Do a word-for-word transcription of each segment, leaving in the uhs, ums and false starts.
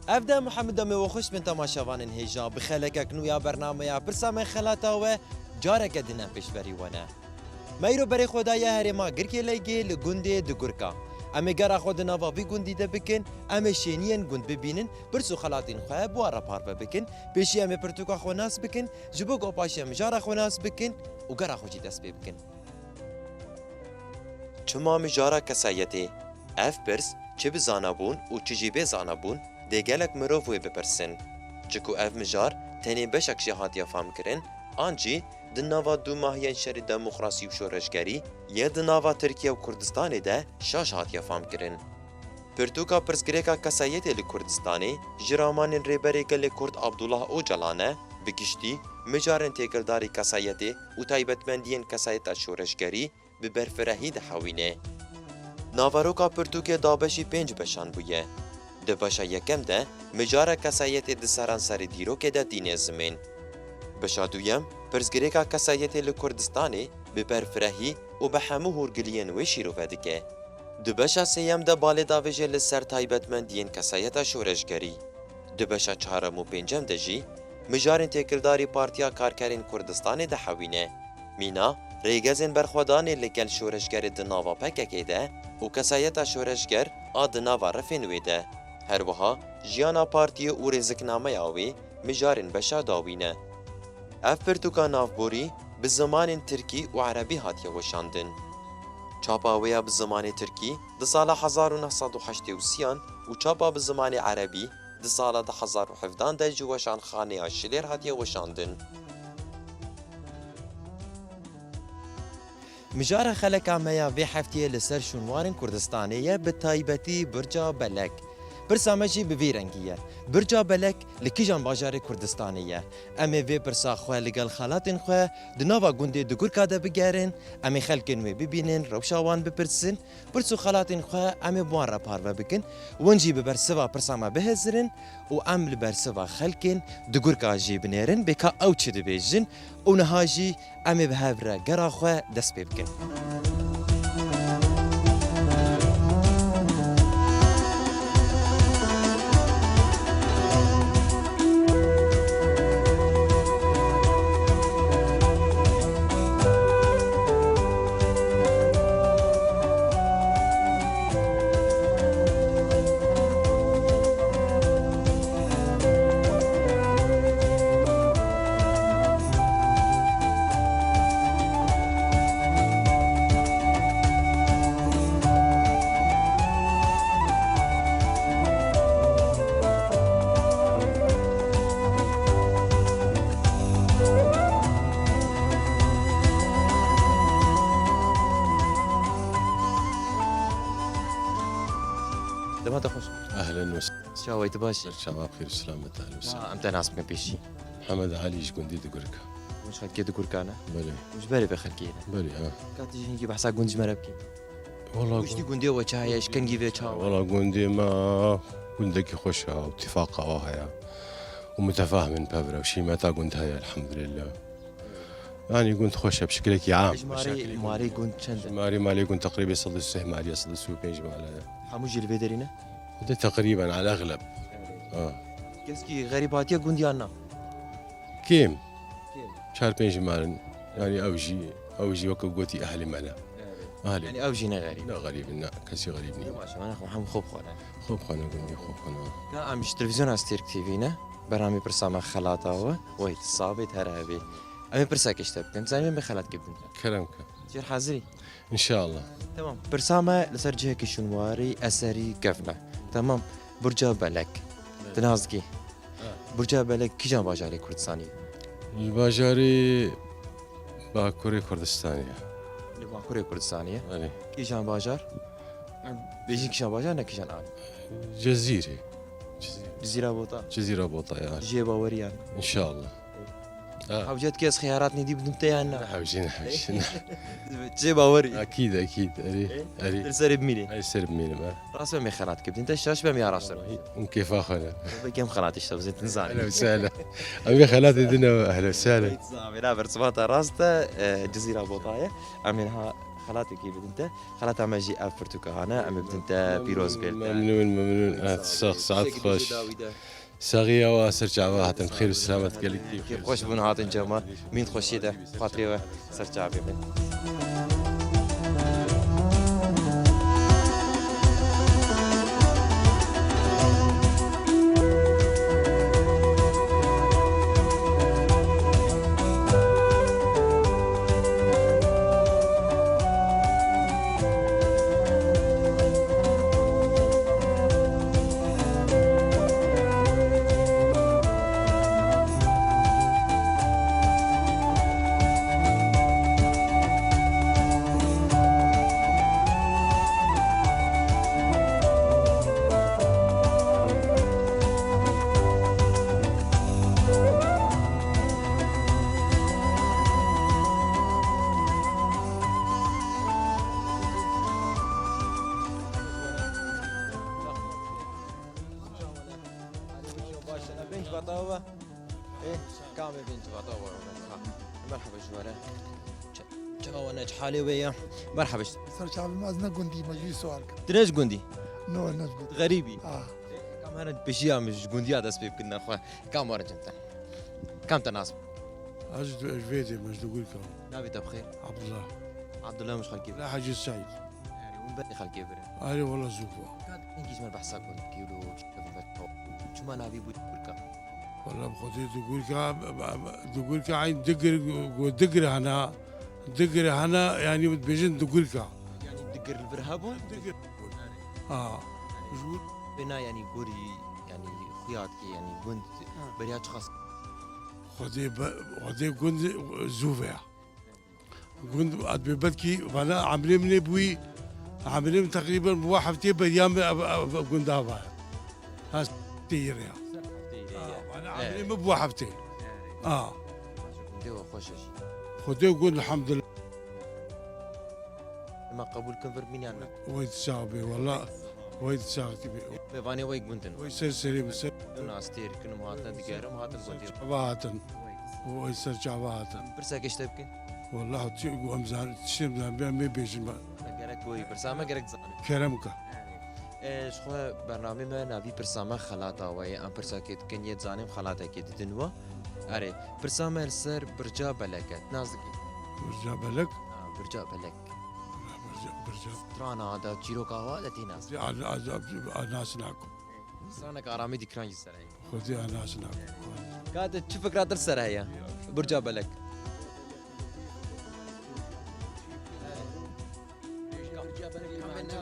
Ev de Muhammed, demê we xweş bin temaşevanên hêja. Bi xelekek nû ya bernameya Pirsa Me Xelata we careke din em pêşberî we ne. Me îro berê xwe daye herêma Girkê Leygê li gundê Digurka. Em ê gera xwe di nava vî gundî de bikin, em ê şêniyên gund bibînin, pirs û xelatên xwe bi wan re parve bikin. Pêşî em ê pirtûka xwe nas bikin, ji bo ku paşê em mijara xwe nas bikin û gera xwe jî dest pê bikin. Çima mijara kesayetê? Ev pirs çi bi zanabûn û çi jî bê zanabûn dê gelek mirov wê bipirsin. Çiku ev mijar tenê beşek jê hatiye famkirin, an jî di nava dûmahiyên şerê demokrasî û şoreşgerî yê di nava Tirkiye û Kurdistanê de şaş hatiye famkirin. Pirtûka pirsgirêka kesayetê li Kurdistanê ji ramanên Rêberê Gelê Kurd Abdullah Ocalan e, bi giştî mijarên têkildarî kesayetê û taybetmendiyên kesayeta şoreşgerî bi berfirehî dihewîne. Naveroka pirtûkê dabeşî pênc beşan bûye. Di beşa yekem de mijara kesayetê di seranserê dîrokê de tîne zimên. Beşa duyem, pirsgirêka kesayetê li Kurdistanê bi berfirehî û bi hemû hûrgiliyên wê şîrove dike. Di beşa sêyem de balê davêje li ser taybetmendiyên kesayeta şoreşgerî. Di beşa çarem û pêncem de jî mijarên têkildarî Partiya Karkerên Kurdistanê dihewîne. Mîna, rêgezên berxwedanê li gel şoreşgerê di nava P K K de û kesayeta şoreşger a di nava refên wê de. Her wiha jiyana partiyê û rêziknameya wê mijarên beşa dawî ne. Ev pirtûka navborî bi zimanên tirkî û erebî hatiye weşandin. Çapa wê ya bi zimanê tirkî di sala hezar û neh sed û heştê û sêyan û çapa bi zimanê erebî di sala du hezar û hevdehan de ji weşanxaneya Şilêr hatiye weşandin. Mijara xeleka me ya vê heftiyê li ser şûnwarên Kurdistanê ye, bi taybetî Burca Belek. Pirsa me jî bi vî rengî ye. Burca Belek li kîjan bajarê Kurdistanê ye? Em ê vê pirsa xwe li gel xelatên xwe di nava gundê Digurka de bigerin, em ê xelkên wê bibînin, rewşa wan bipirsin, pirs û xelatên xwe em ê bi wan re parve bikin. Win jî bi bersiva pirsa me bihizirin û em li bersiva xelkên Digurka jî binêrin, bê ka ew çi dibêjin û niha jî em ê bi hev re gera xwe dest pê bikin. Dema te xweş. Ehlen we sehlen. Çawa yî, tu baş î? Çawa, bixêr û selamet, ehlen we sehlen. Em te nas bikin pêşî. Mihemed Elî ji gundê Digurka. Hûn ji xelkê Digurka ne? Belê. Hûn ji berê vê xelkê ne? Belê, ha. Ka tu jî hingî behsa gund ji me re bikî. Wala gund- Piştî gundê we çi heye, ji kengî vê çawa? Wala gundê me gundekî xweş e, û tifaqa wa heye. Û mutefahim in pevre, û şîmeta gund heye, elhamdulillah. Yanî gund xweş e, bi şekilekî am. Ji marê, marê gund çend e? Ji marê malê gund teqrîbê sed û sih malê, sed û sî û pênc male ye. Hemû jî li vê derî ne? De teqrîben, al egleb. Ha. Keskî xerîb hatiye gund yan na? Kêm. Kêm. Çar pênc mal in. Yanî ew jî, ew jî weke gotî ehlê me ne. Evet. Ehlê. Yanî ew jî ne xerîb. Ne xerîb in, ne. Kesî xerîb nîne. Baş e, em xwe hem xwe bi xwe ne. Xwe bi xwe ne gundî, xwe bi xwe ne. Ka em ji televîzyona Stêrk T V ne, bernamê pirsa me xelata we, wey, sabê her hebê. Em ê pirsekê ji te bikin, zanî em ê xelat kê bidin te. Kerem ke. Çêr hazirî? Înşallah. Tamam. Pirsa me li ser cihekî şûnwarî eserî kevn e. Tamam. Burca Belek. Evet. Tu nas dikî? Ha. Burca Belek kîjan bajarê Kurdistanê ye? Li bajarê Bakurê Kurdistanê ye. Li Bakurê Kurdistanê ye? Belê. Kîjan bajar? Em bêjin kîjan bajar, ne kîjan al? Cezîrê. Cezîrê. Cizîra Bota. Cizîra Bota ya. Jê bawerî yan. Înşallah. Ha. Hewce dikî ez xeyaratnî dî bidim te yan na? Ne hewce, ne hewce, ne. Jê bawerî. Ekîd, ekîd. Erê, erê. Li serê bimînî. Ay, ser bimînim, ha. Rast be, me xelat kir. Din te şaş be, me araştir. Hûn kêfa xwe ne. Be kem xelat işte, bizin tin zanî. Ehlen we sehlen. Em ê xelatê din e, ehlen we sehlen. Zanî, na, bersivata rast e, e, Cizîra Bota ye. Em ê niha Xelatekî bidin te. Xelata me jî ev pirtûka hane, em ê bidin te pîroz bê. Memnûn, memnûn. Sax, saet xweş. Saxiya wa ser çava hatin, xêr û selamet gelek keyf. Keyf xweş bûn hatin cema. Mîn xweşiyê de xatirê we ser çavê min. Baş, e, bênc batawa. E, kamê bênc batawa. Ha, merhaba ji we re. Ç-, çawa ne, halê wê ya? Merhaba. Ser çavê me ez ne gundî me, jî sual kir. Tu ne ji gundî? No, ne ji gundî. Xerîbî. Ah. Kam hene peşiya min ji gundiya dest pê bikin nexwe. Kam warin cem te? Kam te nas? Ez ji, ji vê dê me, ji Dugurka. Navê te bi xêr? Abdullah. Abdullah min ji xelkê. La Hacı Said. Erê, hûn berê xelkê birin. Erê, wela zû bû. Ka hingî ji me behsa gund kir û çima navî bû Dugurka? Wela bi xwedê Dugurka, Dugurka eyn digir, go digir hena, digir hena, yanî dibêjin Dugurka. Yanî digir li vir hebûn? Digir. Ha. Ji bo vê na, yanî gorî, yanî xuya dikê, yanî gund beriya çiqas? Xwedê be-, xwedê gund zû veya. Gund, ez dibê belkî, vana emrê min ê bûyî, emrê min teqrîben bi wa heftê beriya min ev, ev, ev gund ava ye. Ha, tê yê rê ya. Ser heftê yê rê ya. Ha, vana emrê min bi wa heftê. Ha. Gundê we xweş e jî. Xwedê gund, elhamdulillah. Ema qebûl kin vir mînyan me. Wey sax bê, wela. Wey sax bê. Mêvanê wey gund in. Wey ser serê min ser. Dû nas têr kinim hatine digerim, hatin gundê. Çava hatin. Wey ser çava hatin. Pirsekê ji te bikin? Wela tu em zan, tiştê em zan, em bê bêjin me. Gerek wey pirsa me gerek zanim. Kerem ka. E, ji xwe bernamê me navî pirsa me xelata we ye. Em pirsekê dikin yê dizanim xelatekê didin we. Erê, pirsa me li ser Birca Belek e. Nas dikî? Birca Belek? Ha, Birca Belek. Birca, Birca. Strana da, çîroka wa de tê nas. A, a, a, a, nas nakim. Straneke aramî dîkran jî ser heye. Xwedê a nas nakim. Ka te çi fikra te ser heye? Birca Belek. Mana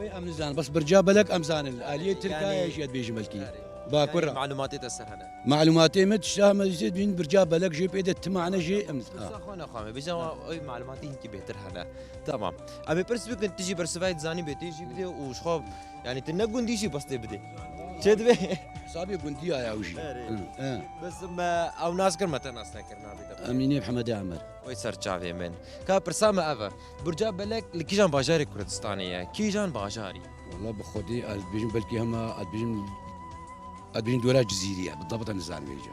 wê em nizanin. Bes Birca Belek em zanin. Aliyê Tirkaya jî ez dibêjim belkî. Bakur. Malûmatê te ser hene. Malûmatê min tişta me jê dibîn Birca Belek jê pê de ti mane jê em. Pirsa xwe nexwe me. Bêje wa ew malûmatê hinkî bêhtir hene. Tamam. Em ê pirs bikin, tu jî bersivayê dizanî bê, tu jî bidê û ji xwe, yanî tu ne gundî jî bes tê bidê. Çê dibe? Sabê gundiya ya ew jî. Erê. Hı, hı. Bes me ew nas kir, me te nas nekir, navê te. Emînê Mihemedê Emer. Oy ser çavê min. Ka pirsa me ev e. Burca Belek li kîjan bajarê Kurdistanê ye? Kîjan bajarî? Wala bi xwedî ez dibêjim belkî hema ez dibêjim, ez dibêjim dora Cizîrî ye. Bi dabit ez nizanim vêca.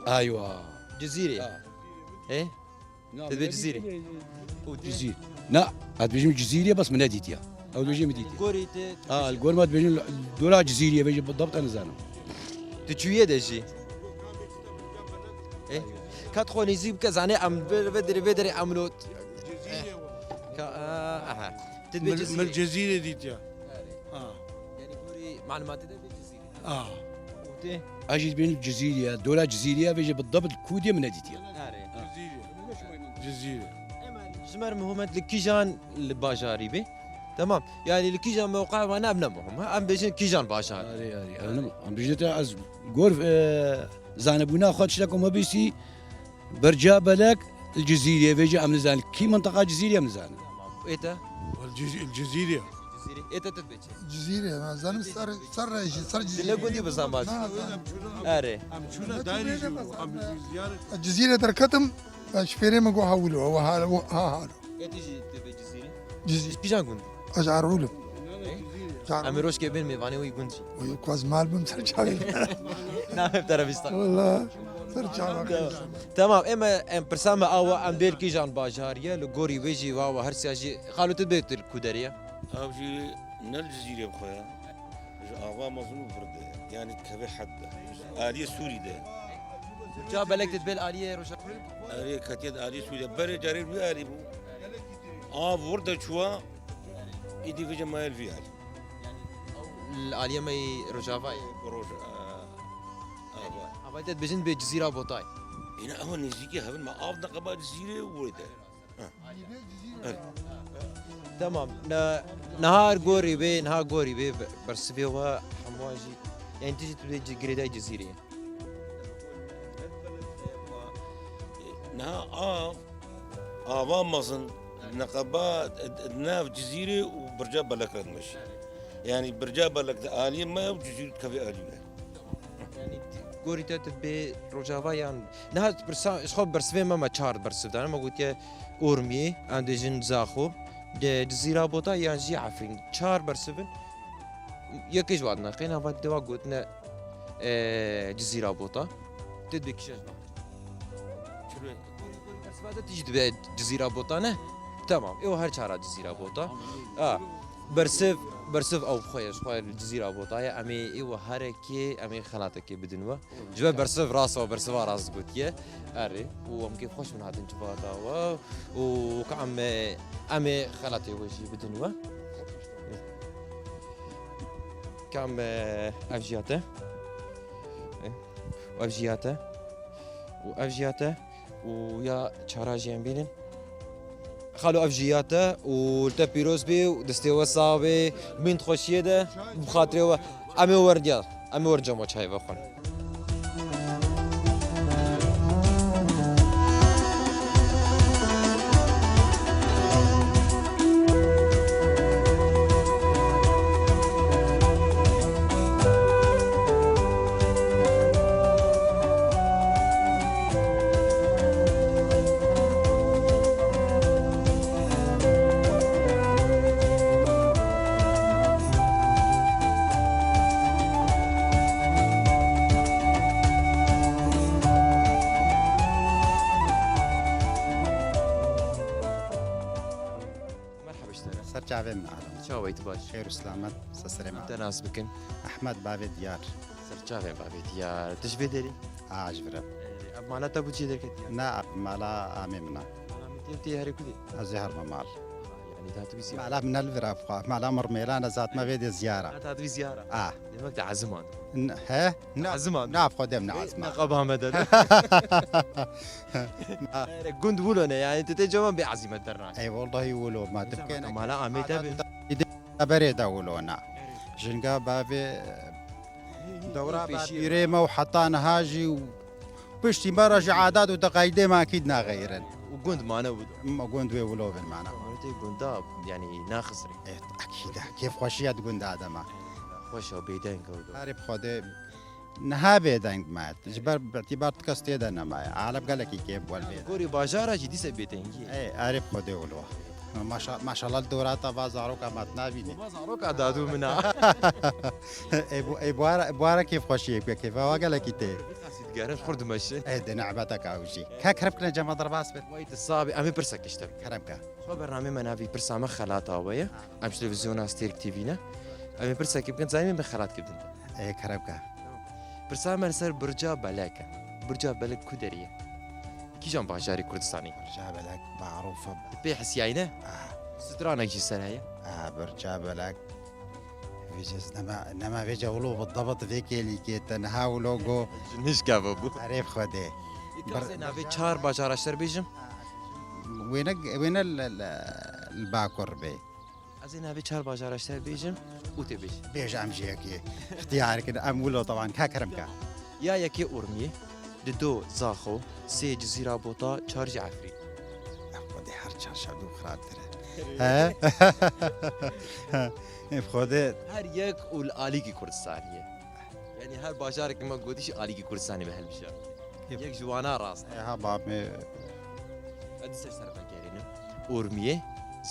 Aywa. Cizîrê. Ha. Ê? Na, tu dibê Cizîrê? Û tu? Cizîr. Na, ez dibêjim Cizîrê, bes min nedîtiya. Ew dibêjê min dîtiye. Gorî te, ha, li gor me dibêjin dora Cizîrê, vêjê bi dabit ez nizanim. Tu çûyê de jî? Ê? Kat xwe nêzîk bike, zanê em vê, vê derê, vê derê em lo. Cizîrê. Ka, a, aha. Tu dibê Cizîrê. Min Cizîrê dîtiya. Erê. Ha. Yanî gorî malûmatê de bê Cizîrê. Ah. Û tê? Ez jî dibêjim Cizîrî ye, dora Cizîrî ye, vêjê bi dabit kûdê min nedîtiye. Erê. Cizîrî. Cizîrî. Ema ji me re muhim e li kîjan li bajarî bê. Tamam. Yanî li kîjan mewqeya wan em ne muhim. Ha, em bêjin kîjan bajar. Erê, erê. Em, em bêjin te ez gor, e, zanebûna xwe tiştek û me bîsî. Birca Belek li Cizîrê, vêca em nizanin. Kî mintiqa Cizîrê em nizanin. Ê te? Wal Ciz-, Cizîrê. Cizîrê. Ê te, tu dibê çi? Cizîrê, em zanin ser, ser rejî, ser Cizîrê. Dile gundî bi zaman. Na, na. Erê. Em çûne dairê jî, em ziyaret. Cizîrê derketim, ji fêrê min got hewilo, ew ha, ha, ha. Ê tu jî dibê Cizîrê? Cizîrê. Kîjan gundî? Ez Arûlim. Ê? Em ê rojkê bên mêvanê wî gund jî. Wî ku ez mal bim ser çavê. Navê te re bîsta. Wala. Ser çava. Tamam, em, em pirsa me awa, em dêr kîjan bajarî ye, li gorî wê jî wawa her siya jî xalo tu bê tu li ku derê ye? Ew jî ne li Cizîrê bi xwe ye. Ji ava mezin û vir de ye. Yani kevê hed de. Aliyê Sûrî de. Ca belek tu dibê li aliyê Rojava? Erê ketiye di aliyê Sûrî de. Berê carê wî alî bû. Av vir de çûwa, îdî vêce maye li vî alî. Li aliyê me yî Rojava ye. Roj-, e, ava. Ava te dibêjin bê Cizîra Botay. Îna ew nêzîkî hevin me av neqeba Cizîrê û wê de. Ha. Evet. Tamam. Ne, niha gorî bê, niha gorî bê be-, bersivê we hemû jî. Yani tu jî tu dê ci-, girêdayî Cizîrê. Niha av, ava mezin, neqeba, e, e, nav Cizîrê û Birca Belek re dimeşî. Yani Birca Belek di aliyê me û Cizîr dikeve alî me. Yani gorî te tu bê Rojava yan niha pirsa, ji xwe bersivê me, me çar bersiv dane. Me gotiye Urmiyê, em dê jin Zaxo, de Cizîra Bota yan jî Efrîn. Çar bersiv in. Yekê ji wan neqên, hava dewa gotine, e, Cizîra Bota. Tê dibê kişe ji wan. Çilo? Bersiva te tî jî dibe Cizîra Bota ne? Tamam. Ew her çara Cizîra Bota. Ha. Bersiv, bersiv ew xwe ye, ji xwe li Cizîra Bota ye. Em ê ê we herekê, em ê xelatekê bidin we. Ji ber bersiv rast e, bersiva rast gotiye. Erê. Û em kêfxweş bin hatin civata we. Û ka em, em ê xelatê we jî bidin we. Ka em, ev jî ya te. Ev jî ya te. Û ev jî ya te. Û ya çara jî em bînin. Xalo ev jî ya te û li te pîroz bê û destê we sax bê, bimîn di xweşiyê de, bi xatirê we. Em ê werin ya, em ê werin cama çayê vexwin. Merhaba ji te re. Ser çavên min Alem. Çawa yî, tu baş? Xêr û selamet, ser serê me. Te nas bikin. Ehmed bavê Diyar. Ser çavên bavê Diyar. Tu ji vê derê? A, ji vir e. Ee, ev mala te bû cihê derketiye? Na, ev mala amê min e. Mala min tê, tê herê ku dê? Ez ê herme mal. Yani, te hatibî ziyara? Mala min ne li vir e, xwe. Mala min Rmêlan e, ez hatime vê dê ziyara. Ha, te hatibî ziyara? A. Demek te ezimand. N-, he? Ne, ezimand. Na, Xwedê min ezimand. Ne qaba me de. Gund wilo ne, yani, tu tê cema bê ezîmet dernas. Ey, wallahî wilo, ma tu bikene. Mala amê te bi. Berê de wilo ne. Jinga bavê, dewra bapîrê me û heta niha jî û piştî me re ji adat û teqaydê me ekîd naxeyirin. Û gund mane wilo. Ma gund wê wilo bin mane. Tê gunda, yani, naxisirî. Ê, ekîd e. Kêfxweşiya di gunda de me. Xweş e, bêdeng e. Arê bi Xwedê niha bêdeng me. Ji ber bi îtîbar tu kes tê de nemaye. Alem gelekî kêm bû el bêdeng. Gorî bajara jî dîse bêdengî ye. Ê, arê bi Xwedê wilo. Maşa-, maşallah li dorata va zaroka me tu nabînî. Va zaroka dadû min a. Ê, bu, ê, bu ara, bu ara kêfxweşiyê bike, kêfa wa gelekî tê. Digere xurt dimeşin. Ê, di nîmeteka ew jî. Ka kerem kine cema derbas bin. Way tu sabî, em ê pirsek işte. Kerem ke. Xwe bernamê me navî pirsa me xelata we ye. Em ji televîzyona Stêrk T V ne. Em ê pirsekê bikin, zanî me xelat kir din. Ê, kerem ke. Pirsa me li ser Birca Belek e. Birca Belek ku derê ye? Kîjan bajarê Kurdistanê? Birca Belek marûf e. Tu pê hesiyayî ne? Ah. Stranek jî ser heye. Ah, Birca Belek. Vêce nema, nema vêce wilo bi debat vê kêlîkê te niha wilo go. Ji nişka ve bû. Erê bi Xwedê. Îkasê navê çar bajara ji te re bêjim? Wêne, wêne li, li, li Bakur bê. Ez ê navê çar bajara ji te bêjim û tê bêj. Bêje em ji yekê. Xtiyar kin, em wilo tawan ka kerem ka. Ya yekê Urmiyê, di do Zaxo, sê Cizîra Bota, çar jî Efrîn. Ev Xwedê her çar şev dû xirabtir e. He? Ev Xwedê. Her yek û li alîkî Kurdistanî ye. Yani her bajarek me gotî jî alîkî Kurdistanê bi hilbijart. Yep. Yek ji wana rast e. Eha bab me. Ez dîsa ji te re vegerînim. Urmiyê,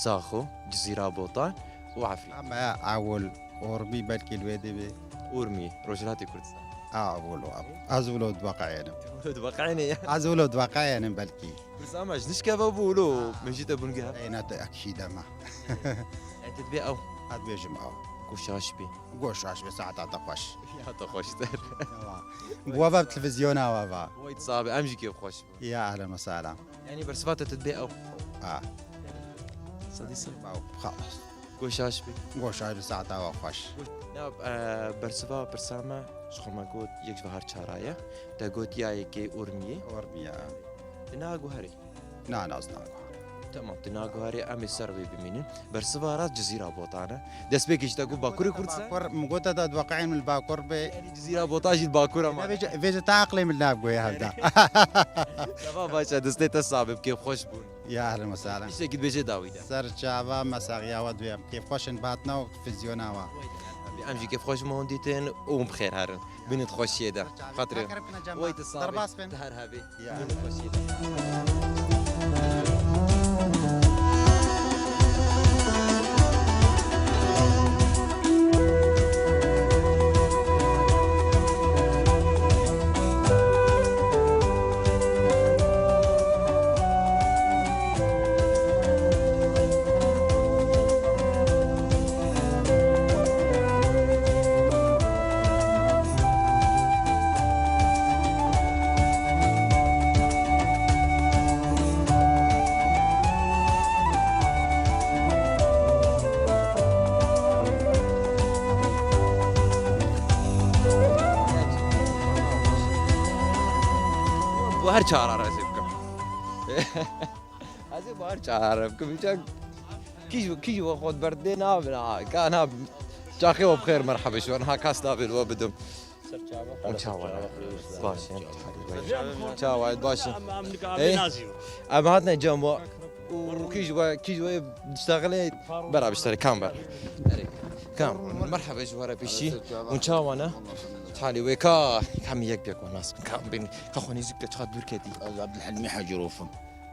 Zaxo, Cizîra Botan û Efrîn. Ama ewil Urmî belkî li wê dê bê. Urmî, Rojhilatê Kurdistan. A, wilo, a. Ez wilo diweqeyênim. Wilo diweqeyêne ya. Ez wilo diweqeyênim belkî. Pirsa me ji nişkeva bû wilo min jî te bûn giha. Ey, ne te ekî dema. E, tu dibê ew. Ez dibêjim ew. Ku şaş bî. Ku şaş bî, saeta te xweş. Ya te xweştir. Ewa. Bi we ve, bi televizyona we ve. Wey sabe, em jî kêf xweş bûn. Ya ehlen ve sehlen. Yanî bersiva te tu dibê ew. Ha. Sedî sed. Ew, xalas. Ku şaş bî. Ku şaş bî, saeta we xweş. Na, e, bersiva pirsa me, ji xwe me got, yek ji vahar çara ye. Te got ya yekê Urmiyê. Urmiye. Di na guherê. Na, na, ez naguherim. Tamam, tu naguherî, em ê ser wê bimînin. Bersiva rast Cizîra Botan e. Destpêkê ji te got Bakurê Kurdistan. Bakur, min got te da diweqeyên min li Bakur bê. Yanî Cizîra Botan jî li Bakur e. Vêce, vêce ta aqlê min lav goye hevda. Tamam, baş e, destê te sabit, kêf xweş bûn. Ya ehlen ve sehlen. Tiştekî dibêje dawî de. Ser çava me saxiya we duyem. Kêf xweş in bi hatina û televizyona we. Em jî kêf xweş me hûn dîtin û hûn bi xêr herin. Bînin di xweşiyê de. Xatirê. Wey tu sabit. Derbas bin. Her hebî. Ya. Bînin di xweşiyê de. Bu her çağrı arası yapıyorum. Ez ê bar çare bikim. Çak kîj, kîj we xwe berdê nabin ha. Ka nabin. Çaxê we bi xêr, merheba ji wan. Ha, kas nabin we bidim. Hûn çawa ne? Baş in. Çawa ye, baş in. Ey? Em hatine cem we. Û kîj we, kîj we diştexile bera biştere kam ber. Erê. Kam. Merheba ji we re pêşî. Hûn çawa ne? Halî wê ka, kam yek bi yek we nas bikin. Kam bin. Ka xwe nêzîk ke çiqa dûr ketî. Ez Abdülhalimî Hacı Rauf im.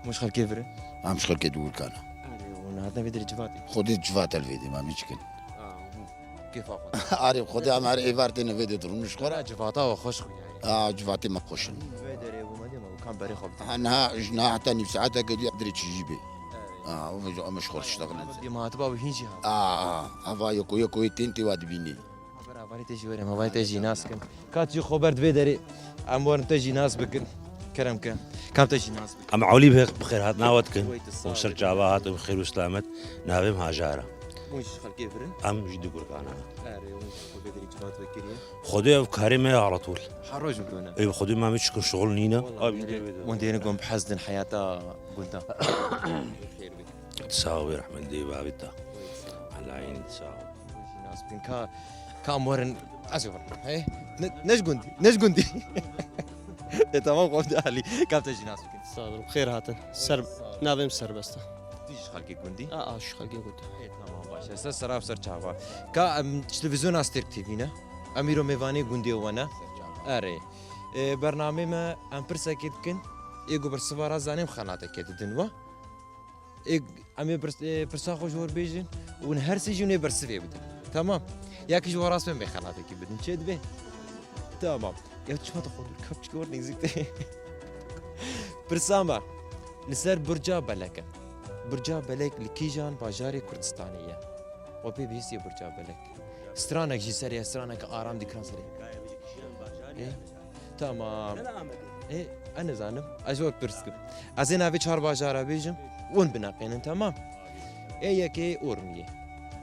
Hûn ji xelkê vir in? Em ji xelkê Dûrkan e. Erê, hûn hatine vê derê civatê? Xwedê civat e li vê dê, ma em çi kin? Aa, hûn kêfa xwe. Arê, Xwedê em her êvar têne vê dê dirûn ji xwe re. Civata we xweş xwe yani. Aa, civatê me xweş in. Vê derê bû me dê me û kam berê xwe bitin. Ha, niha, ji niha heta nîv saeteke dî em dirê çijî bê. Erê. Aa, o vêca em ji xwe re diştexilin. Dê me hatiba û hîn jî hat. Aa, aa, hava yeko yeko yê tên tê wa dibînî. Haber, hevalê te jî werin, hevalê te jî nas kin. Ka tu jî xwe ber di vê derê, em werin te jî nas bikin. Kerem ke. Kam te jî nas bikin. Em Ewlî bi xêr hatina we dikin. Wey tu sağ ol. Û ser çava hatin bi xêr û selamet. Navê min Hajar e. Hûn ji xelkê vir in? Em ji Dûrkan e. Erê, hûn ji xwe vê derê civat vekiriye. Xwedê ev karê me ye ala tol. Her roj bibûne. Ê, Xwedê me, me çikin şixul nîne. Wala, hûn dêne gom bi hez din heyata gunda. Xêr bê. Sağ ol, rehmet dê bavê te. Wey sağ ol. Helayin, sağ ol. Jî nas bikin. Ka, ka em werin, ez ê werin. Hey? Ne, ne ji gundî, ne ji gundî. E, tamam, xwe de alî. Ka te jî nas bikin. Sağ olun, xêr hatin. Ser, navê min Serbest e. Tu jî xelkê gundî? A, a, ji xelkê gundî. E, tamam, baş e. Ser sera û ser çava. Ka, em, ji televizyona Stêrk T V ne? Em îro mêvanê gundê we ne? Erê. E, bernamê me, em pirsekê dikin. Ê ku bersiva re zanê em xelateke didin we. Ê, em ê pirs-, ê, pirsa xwe ji we re bêjin û hûn her sê jî hûn ê bersivê bidin. Tamam. Ya kî ji we rast bên bê xelatekî bidin. Çê dibê? Tamam. Ya tu çima te xwe dûr kap çikî we re nêzîk tê? Pirsa me. Li ser Burca Belek e. Burca Belek li kîjan bajarê Kurdistanê ye? We pê bihîstiye Burca Belek? Stranek jî serê ye, stranek aram dî kiran serê. Ê? Tamam. Ê, ez nizanim. Ez ji we pirs kim. Ez ê navê çar bajara bêjim. Hûn bineqênin, tamam. Ê yekê Urmiyê.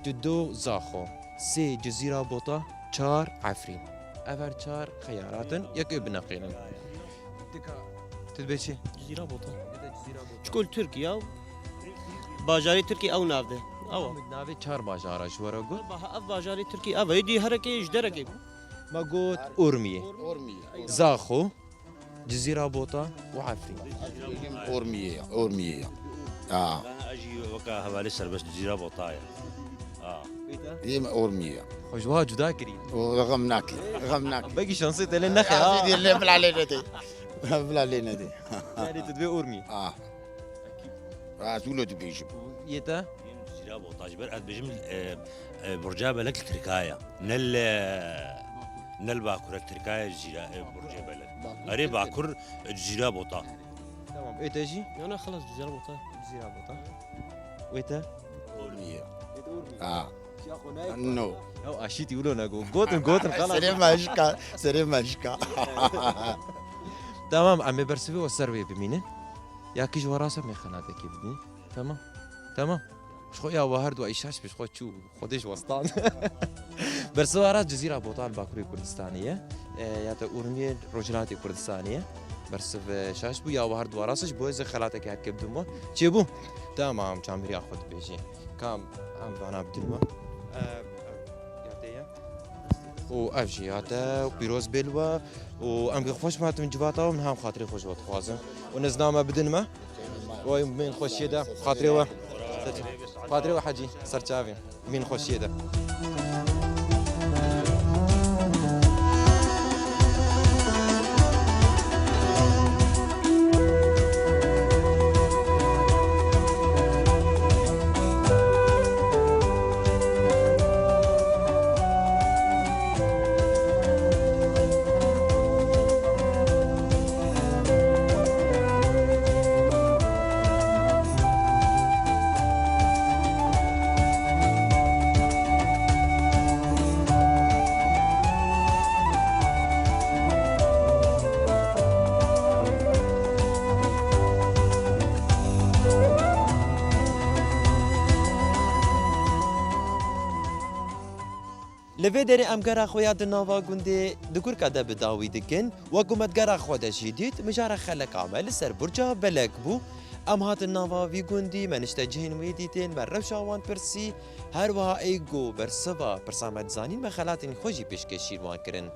Dudo Zaxo. Sê Cizîra Bota. Çar Efrîn. Ev her çar xeyarat in. Yekê bineqênin. Tika. Tu dibê çi? Cizîra Bota. Çiko li Tirkiye ew. Bajarê Tirkiye ew nav de. Ew. Navê çar bajara ji we re got. Ev baha-, ev bajarê Tirkiye ev. Êdî herekê ji derekê. Me got Urmiyê. Urmiyê. Zaxo, Cizîra Bota û Efrîn. Urmiyê ya, Urmiyê ya. Ha. Ez jî weka hevalê Serbest Cizîra Bota ye. Ha. Yê me Urmiyê ya. Xwe ji wiha cuda kirî. O, xem nake, xem nake. Belkî şansê te lê nexe, ha. Lê bila lê nedê. Bila lê nedê. Yanî tu dibê Urmiyê. Ha. Ez wilo dibêjim. Yê te? Cizîra Bota ji ber ez dibêjim, e, e, Burca Belek li Tirkaya. Ne li Ne li Bakur e, Tirka ye, Cizîra, e, Burcê Beled. Erê, Bakur, e, Cizîra Bota. Tamam, wê te jî? Yana xelas, Cizîra Bota. Cizîra Bota. Wê te? Urmiye. Ha. No. Ya aşîtî wilo ne got. Gotin, gotin, xelas. Serê me jika, serê me jika. Tamam, em ê bersivê we ser wê bimînin. Ya kî ji we rast e, em ê xelatekê bidin. Tamam. Tamam. Ji xwe ya we her du ay şaş bi ji xwe çû. Xwedê ji westan. Bersiva rast Cizîra Botan Bakurê Kurdistanê ye. E, ya te Urmiyê Rojhilatê Kurdistanê ye. Bersiv, e, şaş bû ya we her du rast ji bo ez ê xelateke hevke bidim we. Çêbû? Tamam, çamiriya xwe dibêjî. Kam em vana bidin we? E, e, ya te ye. Û ev jî ya te û pîroz bê li we. Û em xweş hatin civata we, min hem xatirê xwe ji we dixwazim. Û nizname bidin me. Oy, min xweşiyê de, xatirê we. Xatirê we hecî, serçavê. Min xweşiyê de. Li vê derê em gera xwe ya di nava gundê Digurka de bi dawî dikin. Wek ku me di gera xwe de jî dît, mijara xeleka me li ser burca belek bû. Em hatin nava vî gundî, me nişte cihên wê dîtin, me rewşa wan pirsî. Her wiha ê ku bersiva pirsa me dizanîn, me xelatên xwe jî pêşkêşî wan kirin.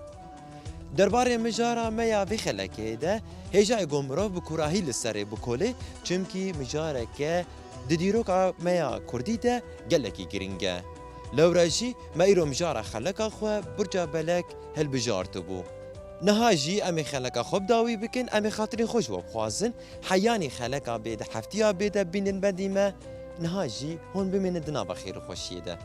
Derbarê mijara me ya vê xelekê de hêja ye ku mirov bi kûrahî li serê bikolê, çimkî mijareke di dîroka me ya kurdî de gelekî giring e. Lewre jî me îro mijara xeleka xwe Burca Belek hilbijartibû. Niha jî em ê xeleka xwe bi dawî bikin, em ê xatirên xwe ji we bixwazin. Heyanî xeleka bê di heftiya bê de bînin bendî me, niha jî hûn bimînin di nava xêr û xweşiyê de.